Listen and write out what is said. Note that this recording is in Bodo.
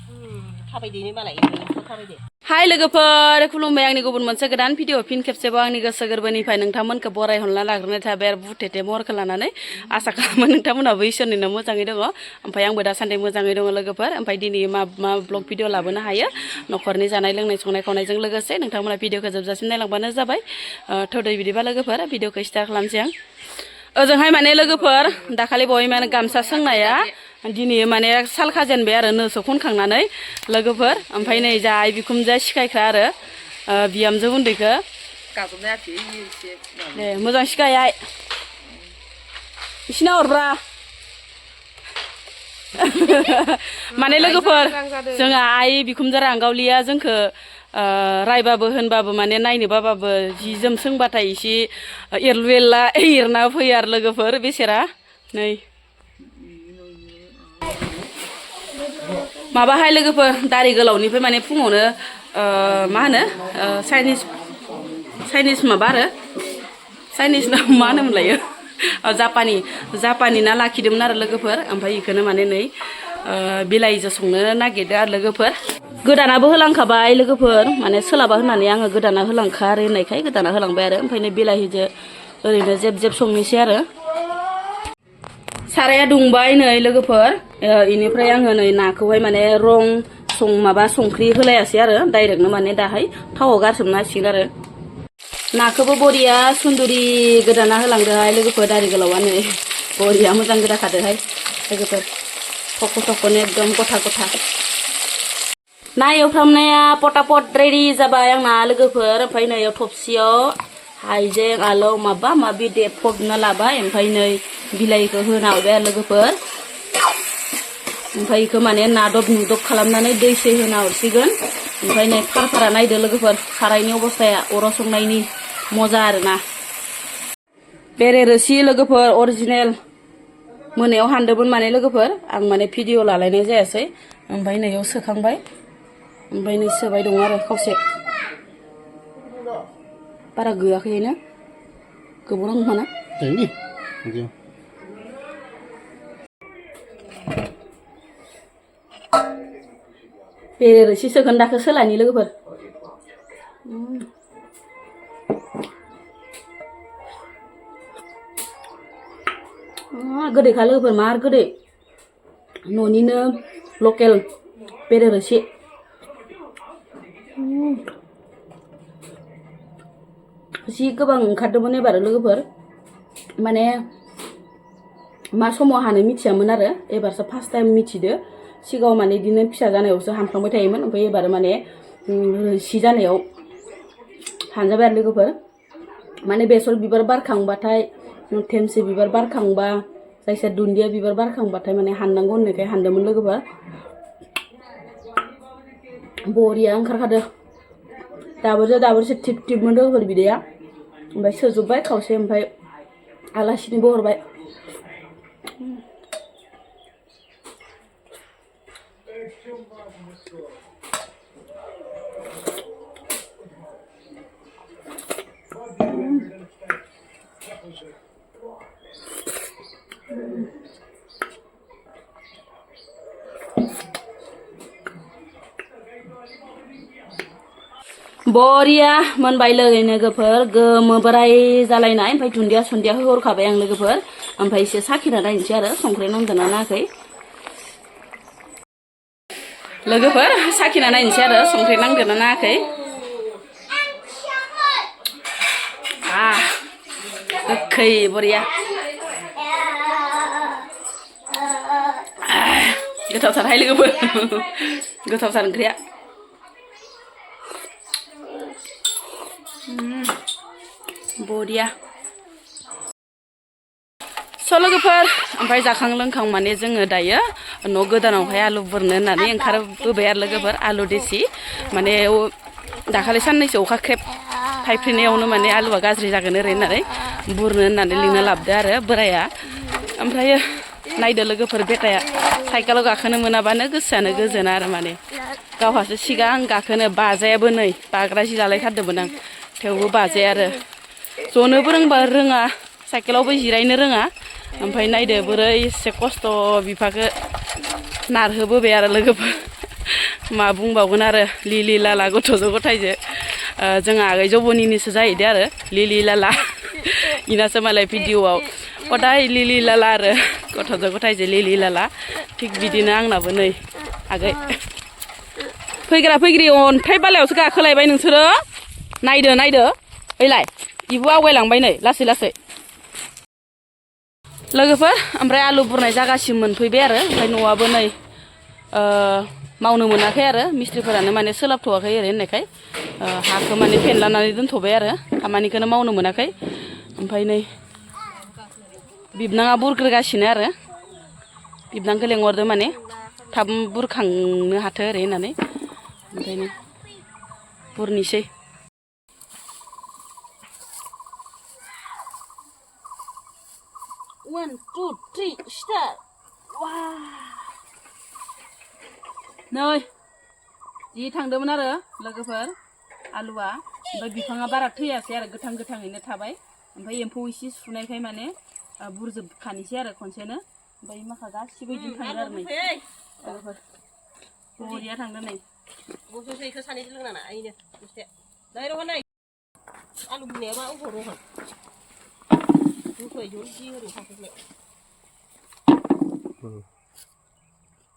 थाबायदेनो मालाय थाबायदे हाय लोगोफोर खुलुमबाय आंनि गुबुन मोनसे गोदान भिडिअ फिन खेबसेबाव आंनि गोसो गोरबोनिफ्राय नोंथांमोनखौ बरायहरना लाग्रोनाय थाबाय आरो बुथेथे महरखौ लानानै आसा खालामो नोंथांमोनाबो इसोरनिनो मोजाङै दङ ओमफ्राय आंबो दासान्दि मोजाङै दङ लोगोफोर ओमफ्राय दिनै मा ब्लग भिडिअ लाबोनो हायो न'खरनि जानाय लोंनाय संनाय खावनायजों लोगोसे नोंथांमोना भिडिअखौ जोबजासिम नायलांबानो जाबाय थौदै बिदिबा लोगोफोर भिडिअखौ स्टार्ट खालामसै आं ओजोंहाय माने लोगोफोर दाखालि बहाय माने गामसा सोंनाया दिनै माने साल खाजेनबाय आरो नोसो खनखांनानै लोगोफोर ओमफ्राय नै जा आइ बिखुमजोआ सिखायखा आरो बिहामजो उन्दैखौ दे मोजां सिखाय आइ बिसिना हरब्रा माने लोगोफोर जोंहा आइ बिखुमजो रांगावलिया जोंखौ रायबाबो होनबाबो माने नायनो बाबाबो जि जोम सोंबाथाय एसे एरलु एरला एरना फैयो आरो लोगोफोर बेसेरा नै माबाहाय लोगोफोर दारि गोलावनिफ्राय माने फुङावनो मा होनो चाइनिस माबा आरो चाइनिस ना मा होनोमोनलायो जापानि ना लाखिदोंमोन आरो लोगोफोर ओमफ्राय बेखौनो माने नै बिलाइजों संनो नागिरदों आरो लोगोफोर गोदानाबो होलांखाबाय लोगोफोर माने सोलाबा होननानै आङो गोदाना होलांखा आरो होननायखाय गोदाना होलांबाय आरो ओमफ्राय नै बिलाइजों ओरैनो जेब जेब संनोसै आरो साराया दुंबाय नै लोगोफोर इनिफ्राय आङो नै नाखौहाय माने माबा संख्रि होलायासै आरो डाइरेक्टनो माने दाहाय थावआव गारसोमना होसिगोन आरो नाखौबो बरिया सुन्दुरि गोदाना होलांदोहाय लोगोफोर दारि गोलावा नै बरिया मोजां गोदाखादोहाय लोगोफोर थख' थख'नो एकदम गथा गथा ना एवफ्रामनाया पटापट रेडि जाबाय आंना लोगोफोर ओमफ्राय नै थबसियाव हाइजें आलौ माबा माबि देफबना लाबाय ओमफ्राय नै बिलाइखौ होना हरबाय आरो लोगोफोर ओमफ्राय बेखौ माने नादब नुदब खालामनानै दै सै होना हरसिगोन ओमफ्राय नै फारफारा नायदो लोगोफोर सारायनि अबस्थाया अराव संनायनि मजा आरोना बेरे रोसि लोगोफोर अरिजिनेल मोनायाव हानदोंमोन माने लोगोफोर आं माने भिडिअ लालायनाय जायासै ओमफ्राय नैयाव सोखांबाय ओमफ्राय नै सोबाय दं आरो खावसे बारा गैयाखैनो गोबाव नांगौ माना बेरे रोसि सोगोन दाखो सोलानि लोगोफोर गोदैखा लोगोफोर मार गोदै न'निनो लकेल बेरे रोसि जि गोबां ओंखारदोंमोन एबार लोगोफोर माने मा समाव हानो मिथियामोन आरो एबारसो फार्स्ट टाइम मिथिदो सिगाङाव माने बिदिनो फिसा जानायावसो हानफ्लांबाय थायोमोन ओमफ्राय एबार माने रोसि जानायाव हानजाबाय आरो लोगोफोर माने बेसर बिबार बारखांबाथाय थेमसि बिबार बारखांबा जायखिया दुन्दिया बिबार बारखांबाथाय माने हाननांगौ होननायखाय हानदोंमोन लोगोफोर बरिया ओंखारखादो दाबोरसे थिब थिबमोन लोगोफोर बिदैया ओमफ्राय सोजोब्बाय खावसे ओमफ्राय आलासिनोबो हरबाय बरिया मोनबाय लोगोफोर गोमो बोराय जालायनाय ओमफ्राय दुन्दिया सुन्दिया हरखाबाय आं लोगोफोर ओमफ्राय एसे साखिना नायनोसै आरो संख्रि नांदोंना नाङाखै लोगोफोर साखिना नायनोसै आरो संख्रि नांदोंना नाङाखै गोखै बरिया गोथावथारहाय लोगोफोर गोथावथार ओंख्रिया बरिया लोगोफोर ओमफ्राय जाखां लोंखां माने जोङो दायो न' गोदानावहाय आलु बुरनो होननानै ओंखारबोबाय आरो लोगोफोर आलु देसि माने दाखालि साननैसो अखा ख्रेब थाइफ्रिनायावनो माने आलुआ गाज्रि जागोन ओरै होननानै बुरनो होननानै लिंना लाबोदो आरो बोराया ओमफ्राय नायदो लोगोफोर बेटाया साइकेलाव गाखोनो मोनाबानो गोसोआनो गोजोना आरो माने गावहासो सिगां गाखोनो बाजायाबो नै बाग्रा जि लालायथारदोंमोन आं थेवबो बाजाया आरो जनोबो रोङा साइकेलावबो जिरायनो रोङा ओमफ्राय नायदो बोरै एसे खस्थ' बिफाखौ नारहोबोबाय आरो लोगोफोर मा बुंबावगोन आरो लिलि लाला गथ'जों गथायजो जोंहा आगै जबनिनिसो जाहैदो आरो लिलि लाला इनासो मालाय भिडिअआव कदाय लिलि लाला आरो गथ'जों गथायजो लिलि लाला थिग बिदिनो आंनाबो नै आगै फैग्रा फैग्रि अन्थाइ बालायावसो गाखोलायबाय नोंसोरो नायदो नायदो ओइलाय इबो आवगायलांबाय नै लासै लासै लोगोफोर ओमफ्राय आलु बुरनाय जागासिम मोनफैबाय आरो ओमफ्राय न'आबो नै मावनो मोनाखै आरो मिस्ट्रिफोरानो माने सोलाबथ'वाखै ओरै होननायखाय हाखौ माने फेनलानानै दोनथ'बाय आरो खामानिखौनो मावनो मोनाखै ओमफ्राय नै बिबनाङा बुरग्रोगासिनो आरो बिबनांखौ लेंहरदो माने थाब बुरखांनो हाथो ओरै होननानै ओंखायनो बुरनोसै 1 2 3 start wow नै जि थांदोंमोन आरो लोगोफोर आलुआ ओमफ्राय बिफाङा बारा थैयासै आरो गोथां गोथाङैनो थाबाय ओमफ्राय एम्फौ एसे सुनायखाय माने बुरजोबखानोसै आरो खनसेनो ओमफ्य माखा गासिबो इदिनो थांदों आरो नै लोगोफोर बरिया थांदों नै गसोसो इखौ सानैसो लोंनाना आइनो दसे नै रह नै आलु बुनाया मा अबाव रह दुखै जलदि ओरै थाफैलाय